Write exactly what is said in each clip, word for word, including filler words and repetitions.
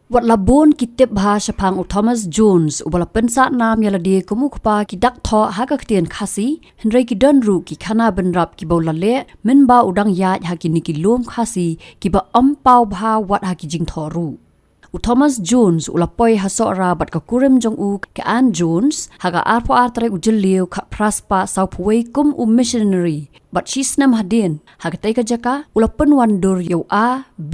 Wat la bun ki tip bha shaphang u Thomas Jones uba la pynsah nam ïa lade kum u kpa ki dak thoh ha ka ktien Khasi, hynrei ki don ruh ki khana bynrap kiba u la leh mynba u dang ïaid ha kine ki lum Khasi kiba ym paw bha wat ha ki jingthoh ruh. U Thomas Jones u la poi ha Sohra bad ka kurim jong u ka Ann Jones ha ka arphew ar tarik u Jylliew khatphra spah sawphew wei kum u missionary. Bad shi snem hadien, ha katei ka jaka, u la pynwandur ïa u A, B,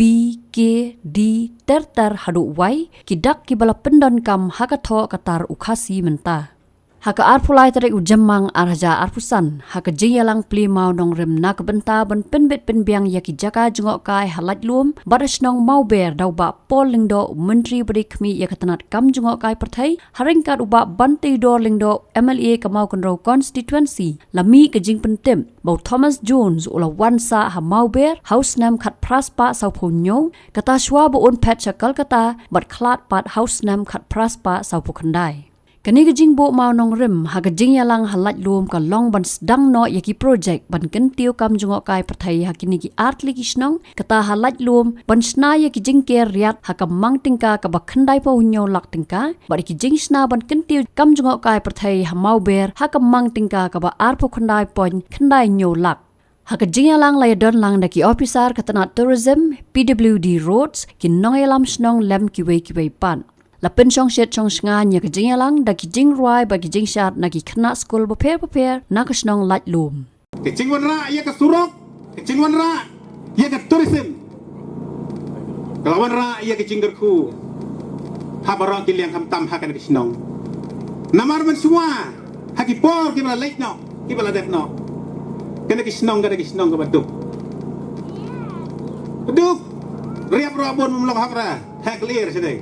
K, D, ter ter haduh Y, ki dak kiba la pyndonkam ha ka thoh ka tar u Khasi mynta. Ha ka arphew lai tarik u Jymmang ar hajar arphew san, ha ka jingïalang plie mawnongrim na ka bynta ban pynbit pynbiang ïa ki jaka jngohkai ha Laitlum bad ha shnong Mawber da u Bah Paul Lyngdoh, u Myntri ba dei khmih ïa ka tnat kam jngohkai pyrthei, ha ryngkat u Bah Banteidor Lyngdoh, M L A ka Mawkynrew constituency, la mih ka jingpyntip ba u Thomas Jones u la wan sah ha Mawber ha u snem khatphra spah sawphew hynñiew, kata shuwa ba un phet sha Kolkata bad khlad pat ha u snem khatphra spah sawphew khyndai. Kane ka jingbuh mawnongrim ha ka jingïalang ha Laitlum ka long ban sdang noh ïa ki projek ban kyntiew kam jngohkai pyrthei ha kine ki artylli ki shnong, kata ha Laitlum ban shna ïa ki jingker riat ha ka mang tyngka kaba khyndaiphew hynñiew lak tyngka, bad ïa ki jingshna ban kyntiew kam jngohkai pyrthei ha Mawber ha ka mang tyngka kaba arphew khyndai point khyndai hynñiew lak. Ha ka jingïalang la ïadon lang da ki ophisar ka tnat tourism, P W D Roads, ki nongïalam shnong lem kiwei kiwei pat. La pynshongshit shongshngaiñ ïa ka jingïalang da ki jingrwai bad ki jingshad na ki khynnah skul bapher bapher na ka shnong Laitlum. Ka jingwanrah ïa ka surok, ka jingwanrah ïa ka tourism, ka la wanrah ïa ka jingkyrkhu ha baroh ki liang khamtam ha kane ka shnong. Namar mynshuwa ha ki por kiba la leit noh, kiba la dep noh, kane ka shnong ka dei ka shnong kaba duk. Duk, riap roh bun, ym long hok re, ha ka lier sha dei,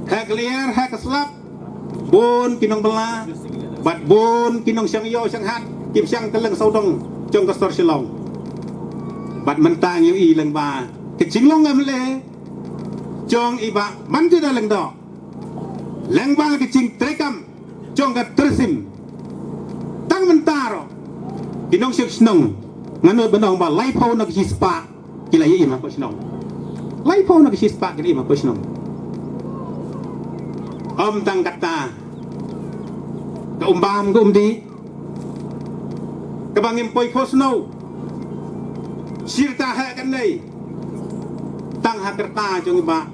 ha ka lier, ha ka slap, bun ki nongbylla bad bun ki nongshong ïew shong hat kim shang kylleng sawdong jong ka sor Shillong. Bad mynta ngi ïohi lyngba ka jinglong M L A jong i Bah Banteidor Lyngdoh, lyngba ka jingtrei kam jong ka tourism, tang mynta ruh ki nongshong shnong, ngan nud ban ong ba laiphew na ka shispah ki la ïa im ha ka shnong. Laiphew na ka shispah ki la im ha ka shnong. Ym tang kata, ka um bam ka um dih, kaba ngim poi phew snow, shirta ha kane, tang ha ka rta jong i Bah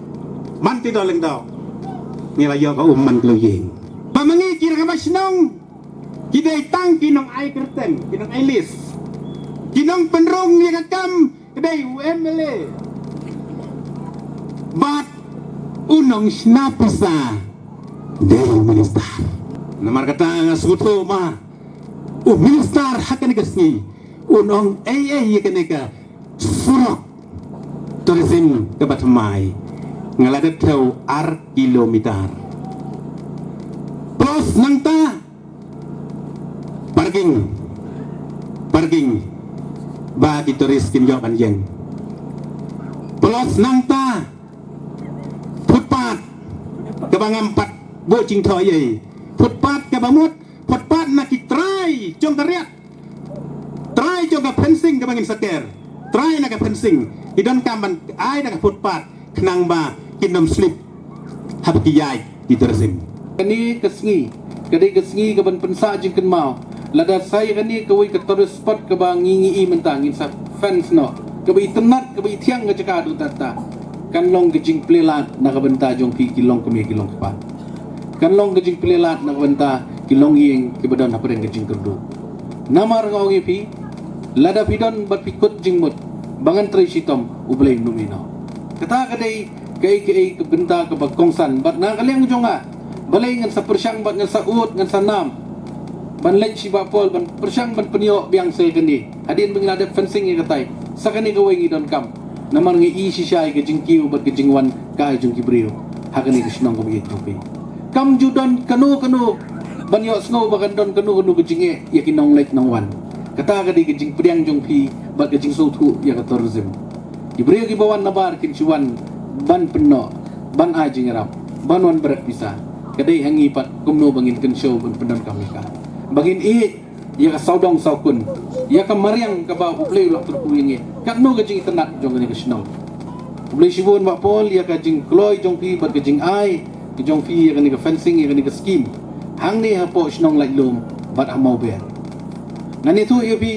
Banteidor Lyngdoh ngi la ïoh ka um man kloi ïing. Ba ma ngi ki rangbah shnong ki dei tang ki nongai kyrteng, ki nongai list, ki nongpynrung ïa ka kam ka dei u M L A bad u nongshna pisa dei u minister. Namar kata nga sngewthuh ba u minister ha kane ka sngi un ong ei ei ïa kane ka surok tourism kaba thymmai, nga la dep thew ar kilometer. Plus nangta parking, parking ba ki tourist kin ïoh ban ïeng. Plus nangta footpath kaba ngam pat buh jingthoh ei, footpath kaba mut footpath na ki trai jong ka riat, trai jong ka fencing kaba ngin sa ker, trai na ka fencing, ki donkam ban ai da ka footpath khnang ba kin ym slip haba ki ïaid ki tourism. Kane ka sngi ka dei ka sngi kaban pynsah jingkynmaw. Lada sa ïa kane kawei ka tourist spot kaba ngi ngi i mynta ngin sa fence noh, kaba itynnat, kaba ithiang ka jaka haduh katta, kan long ka jingplie lad na ka bynta jong phi ki longkmie ki longkpa. Kan long ka jingplie lad na ka bynta ki longïing kiba don hapdeng ka jingkyrduh. Namar nga ong ïa phi, lada phi don bad phi kut jingmut ba ngan trei shitom, U Blei un ym ïehnoh. Kata ka dei kaei kaei ka bynta kaba kongsan bad na ka liang jong nga, balei ngan sa pyrshang bad ngan sa ud, ngan sa nam ban leit sha i Bah Paul ban pyrshang ban pynïoh biang sa ïa kane. Hadien ba ngi la dep fencing ïa katai, sa kane kawei ngi donkam. Namar ngi i shisha ïa ka jingkiew bad ka jingwan kai jong ki briew ha kane ka shnong kaba ïeit jong phi. Kam ju don kano kano ban ïohsngew ba kan don kano kano ka jingeh ïa ki nongleit nongwan. Kata ka dei ka jingpdiang jong phi bad ka jingsngewthuh ïa ka tourism. Ki briew kiba wan nabar kin shu wan ban pynnoh, ban ai jingïarap, ban wan bret pisa. Ka dei ha ngi pat kumno ba ngin kynshew ban pyndonkam ïa ka, ba ngin ïeh ïa ka sawdong sawkun, ïa ka mariang kaba U Blei u la kyrkhu ïa ngi. Katno ka jingitynnat jong kane ka shnong. Khublei shibun Bah Paul ïa ka jingkloi jong phi bad ka jingai ka jong phi ïa kane ka fencing, ïa kane ka skim hangne hapoh shnong Laitlum bad ha Mawber. Ngan ïathuh ïa phi,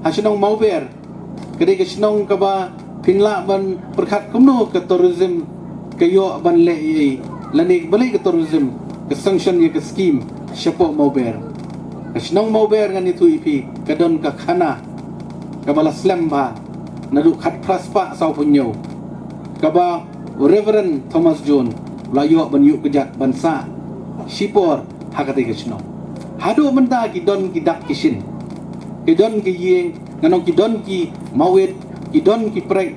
ha shnong Mawber, ka dei ka shnong kaba phin lah ban pyrkhat kumno ka tourism ka ïoh ban leh ei ei, lane balei ka tourism ka sanction ïa ka skim shapoh Mawber. Ka shnong Mawber, ngan ïathuh ïa phi, ka don ka khana kaba la slem bha naduh khatphra spah sawphew hynñiew, kaba u Reverend Thomas Jones u la ïoh ban ïuh kjat ban sah shipor ha katei ka shnong. Haduh mynta ki don ki dak ki shin, ki don ki ïing, ngan ong ki don ki mawit, ki don ki prek,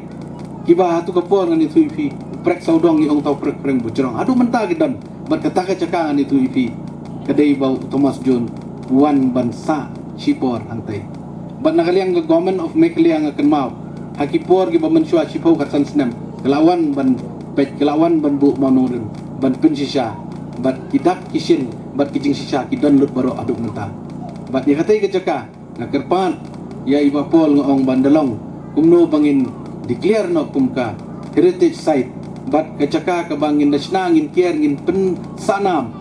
kiba hato ka por, ngan ïathuh ïa phi, prek sawdong, ngi ong tau prek, prek bujrong. Haduh mynta ki don. Bad kata ka jaka, ngan ïathuh ïa phi, ka dei ba u Thomas Jones u wan ban sah shipor hangtei. Bad na ka liang ka Government of Meghalaya, nga kynmaw, ha ki por kiba mynshuwa, shiphew khatsan snem, ka la wan ban peit, ka la wan ban buh mawnongrim ban pynshisha. Bad ki dak ki shin bad ki jingshisha ki don lut baroh haduh mynta. Bad ïa katei ka jaka nga kyrpad ïa i Bah Paul, nga ong ban da long kumno ba ngin declare noh kum ka heritage site, bad ka jaka kaba ngin da shna, ngin kiar, ngin pynsah nam.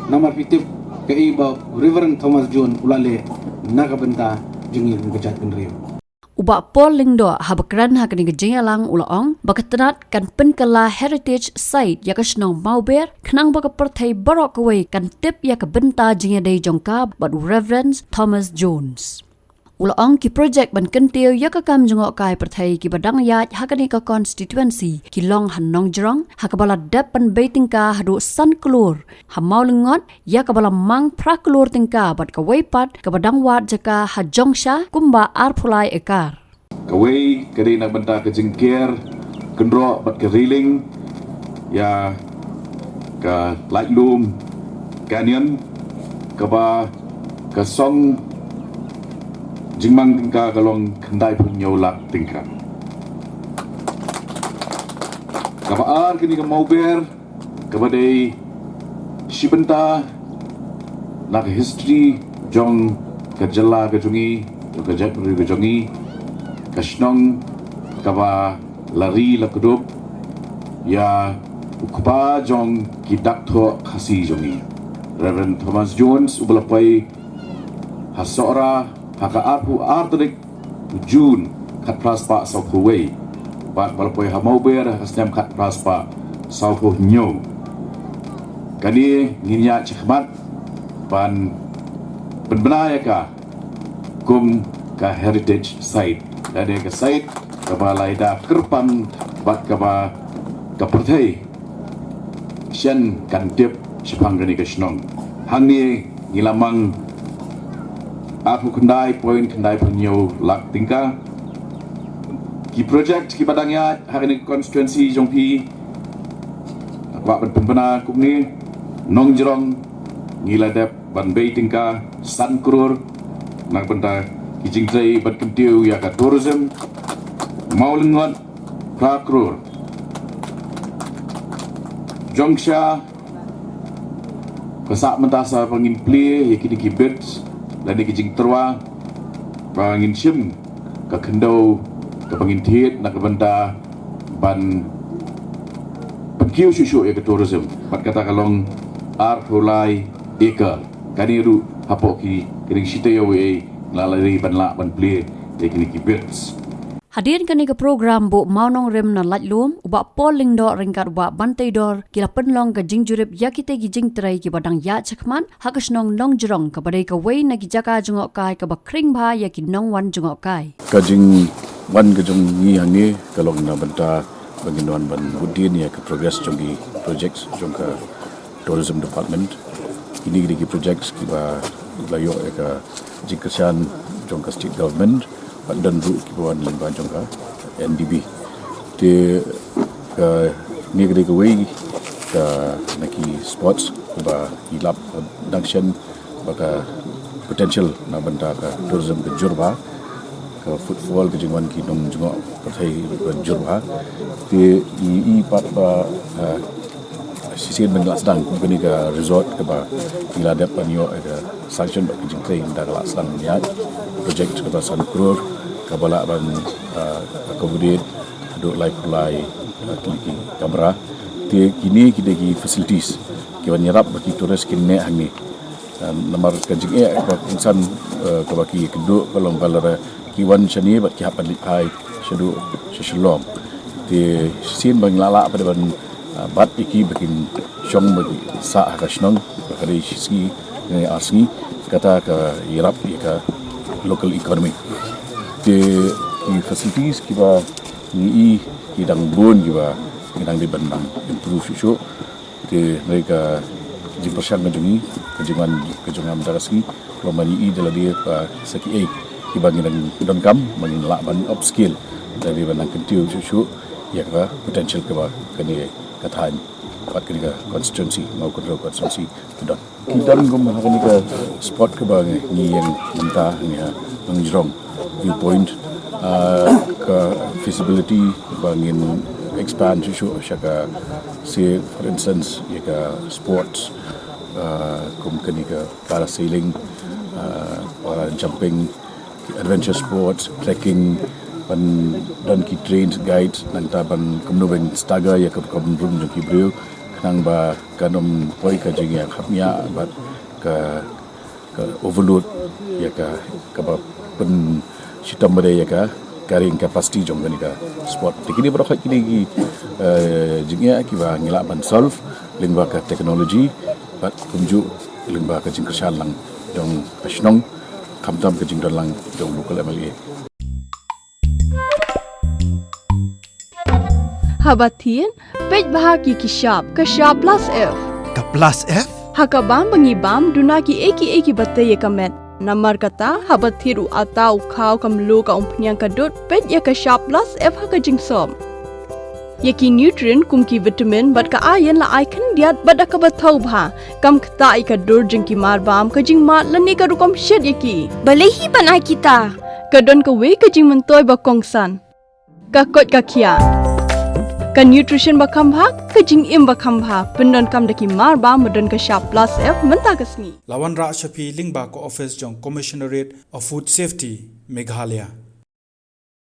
Namar phi tip kaei ba u Reverend Thomas Jones u la leh na ka bynta jong ngi kum ka jaitbynriew. U Bah Paul Lyngdoh haba kren ha kane ka jingïalang u la ong ba ka tnat kan pynkylla heritage site ïa ka shnong Mawber, khnang ba ka pyrthei baroh kawei kan tip ïa ka bynta jingïadei jong ka bad u Reverend Thomas Jones. U la ong ki projek ban kyntiew ïa ka kam jngohkai pyrthei kiba dang ïaid ha kane ka constituency ki long ha Nongjrong, ha kaba la dep ban bei tyngka haduh san klur, ha Mawlyngngot ïa kaba la mang phra klur tyngka, bad kawei pat kaba dang wad jaka ha Jongsha kumba arphew lai ekar. Kawei ka dei na bynta ka jingker kynroh bad ka railing ïa ka Laitlum Canyon, kaba ka song jingmang tyngka ka long khyndai phew hynñiew lak tyngka. Kaba ar, kane ka Mawber, kaba dei shi bynta na ka history jong ka jylla ka jong ngi, jong ka jaitbynriew ka jong ngi, ka shnong kaba la ri la kdup ïa u kpa jong ki dak thoh Khasi jong ngi, Reverend Thomas Jones, uba la poi ha Sohra ha ka arphew ar tarik June khatphra spah sawphew wei, bad ba la poi ha Mawber ha ka snem khatphra spah sawphew hynñiew. Kane ngin ïaid shakhmat ban pynbna ïa ka kum ka heritage site, lane ka site kaba la ïada kyrpang bad kaba ka pyrthei shen kan tip shaphang kane ka shnong. Hangne ngi la mang arphew khyndai point khyndai phew hynñiew lak tyngka. Ki project kiba dang ïaid ha kane ka constituency jong phi, nga kwah ban pynbna kumne: Nongjrong, ngi la dep ban bei tyngka san klur na ka bynta ki jingtrei ban kyntiew ïa ka tourism. Mawlyngngot, phra klur. Jongsha, ka sah mynta sa ba ngin plie ïa kine ki bids lane ki jingtyrwa ba ngin shim ka khyndew kaba ngin thied na ka bynta ban pynkiew shuh shuh ïa ka tourism, bad kata ka long arphew lai acre. Kane ruh hapoh ki, kine shi taïew ei ei ngi la ri ban lah ban plie ïa kine ki bids. Hadien kane ka program buh mawnongrim na Laitlum, u Bah Paul Lyngdoh ryngkat u Bah Banteidor ki la pynlong ka jingjurip ïa kitei ki jingtrei kiba dang ïaid shakhmat ha ka shnong Nongjrong, kaba dei kawei na ki jaka jngohkai kaba khring bha ïa ki nongwan jngohkai. Ka jingwan ka jong ngi hangne ka long na bynta ba ngin wan ban bud dien ïa ka progress jong ki projects jong ka Tourism Department. Kine ki dei ki projects kiba la ïoh ïa ka jingkyrshan jong ka State Government, bad don ruh kiba wan lyngba jong ka N D B. Te kane ka dei kawei ka na ki spots ba ngi lap dang shen ba ka potential na bynta ka tourism ka jur bha, ka footfall, ka jingwan ki nongjngoh pyrthei ka jur bha. Te i, i pat ba, ah, shisien ba ngi la sdang kum kane ka resort kaba ngi la dep ban ïoh ka sanction bad ka jingtrei, ngi da ka la sdang ban ïaid project kaba san klur kaba lah ban, ah, accommodate Duk lai phew lai, eh, tylli ki kamra. Te kine ki dei ki facilities kiban ïarap ba ki tourist kin neh hangne. Eh, namar ka jingeh kaba kongsan, eh, kaba ki kynduh ka long ba lada ki wan shane bad ki hap ban leit phai shaduh sha Shillong. Te shisien ba ngi la lah pat ban, eh, bat ïa ki ba kin shong ba ki sah ha ka shnong ba ka dei shi sngi ne ar sngi, kata ka ïarap ïa ka local economy. Te ki facilities kiba ngi i ki dang bun kiba ngi dang dei ban nang improve shuh shuh. Te hynrei ka jingpyrshang ka jong ngi, ka jingwan ka jong nga mynta ka sngi, ka long ban ngi i da lade ba sa kiei kiba ngi dang donkam ba ngin lah ban upskill da lade ban nang kyntiew shuh shuh ïa ka potential kaba kane ka thaiñ bad kane ka constituency, Mawkynrew constituency, ka don. Ki don kum ha kane ka spot kaba ngi ïeng mynta ngi ha Nongjrong viewpoint, ah, ka feasibility ba ngin expand shuh shuh sha ka, say for instance, ïa ka sports, ah, kum kane ka parasailing, ah, para jumping, adventure sports, trekking, ban don ki trained guides, nangta ban kumno ban stagger ïa ka kam rum jong ki briew, khnang ba kan ym poi ka jingïahapngiah bad ka, ka overload ïa ka, kaba pynshitom ba dei ïa ka carrying capacity jong kane ka spot. Te kine baroh kine ki, eh, jingeh kiba ngi lah ban solve lyngba ka technology bad kumjuh lyngba ka jingkyrshan lang jong ka shnong, khamtam ka jingdon lang jong local M L A. Haba thied, peit bha ki ki shap, ka shap plus F. Ka plus F? Ha ka bam ba ngi bam, duna ki ei ki ei kiba tei ïa ka met. Namar kata, haba thied u atta, u khaw, ka mluh, ka umphniang, ka dud, peit ïa ka shap plus F ha ka jingsop. Ïa ki nutrient kum ki vitamin bad ka iron la ai khyndiat bad da kaba thaw bha. Kam ktah ïa ka dur jong ki marbam, ka jingmad lane ka rukom shet ïa ki. Balei hi ban ai kita? Ka don kawei ka jingmyntoi ba kongsan. Ka koit ka khiah. Ka nutrition ba kham bha, ka jingim ba kham bha. Pyndonkam da ki marbam ba don ka shap plus F mynta ka sngi. La wanrah sha phi lyngba ka office jong Commissionerate of Food Safety, Meghalaya.